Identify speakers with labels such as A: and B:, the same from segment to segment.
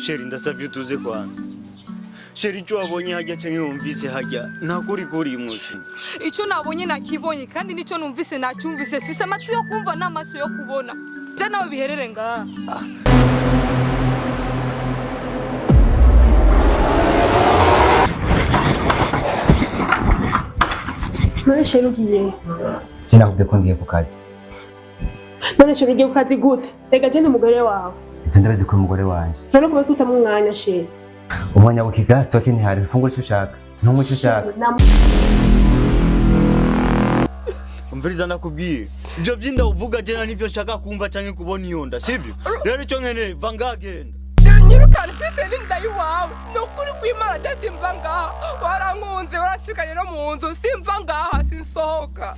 A: Chéri, ndasavye utuze kwanza. Chéri, ico wabonye hajya canke wumvise hajya nta kuri kurimwo chéri.
B: Icyo nabonye nakibonye, kandi nicyo numvise nacyumvise. Fise amatwi yo kumva n'amaso yo kubona. Je nawe biherere ngaha.
C: None chéri, ugiye?
D: Je nakubwiye ko ngiye ku kazi.
C: None chéri, ugiye ku kazi gute? Rega je ni umugore wawe.
D: Ivyo ndabizi ko uri umugore wanje.
C: None kuba twitamo umwanya, chéri?
D: Umwanya w'ikigas toke ntihari. Ufungura ico ushaka, ntunywe ico ushaka.
A: Umviriza, ndakubwiye, ivyo vyinda uvuga jena nivyo nshaka kumva canke kubona iyo nda, sivyo? Rero ico nkeneye, va ngaha, genda.
E: Nyirukana mfise n'inda y'iwawe, ni ukuri kw'Imana, je simva ngaha. Warankunze, warashikanye no mu nzu, simva ngaha, sinsohoka.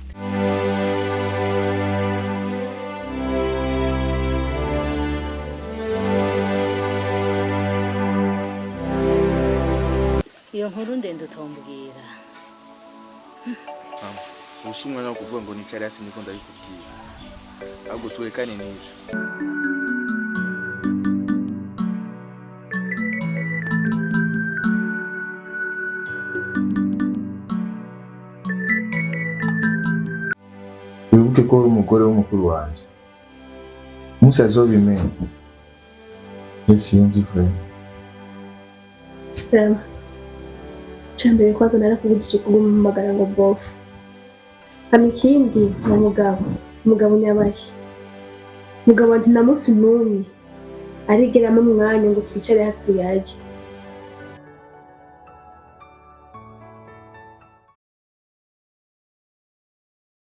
F: Iyo nkuru ndende utombwira.
G: Ubu si umwanya wo kuvuga ngo nicare hasi niko ndabikubwira, ahubwo turekane n'ivyo. Wibuke ko uri umugore w'umukuru wanje. Umunsi azobimenya, je sinzi vraiment.
C: Rama, icambere kwanza narakubujije kuguma ngo bofu. Hama ikindi, ni umugabo, umugabo nyabaye. Umugabo wanje nta munsi n'umwe arigeramo umwanya ngo twicare hasi tuyage.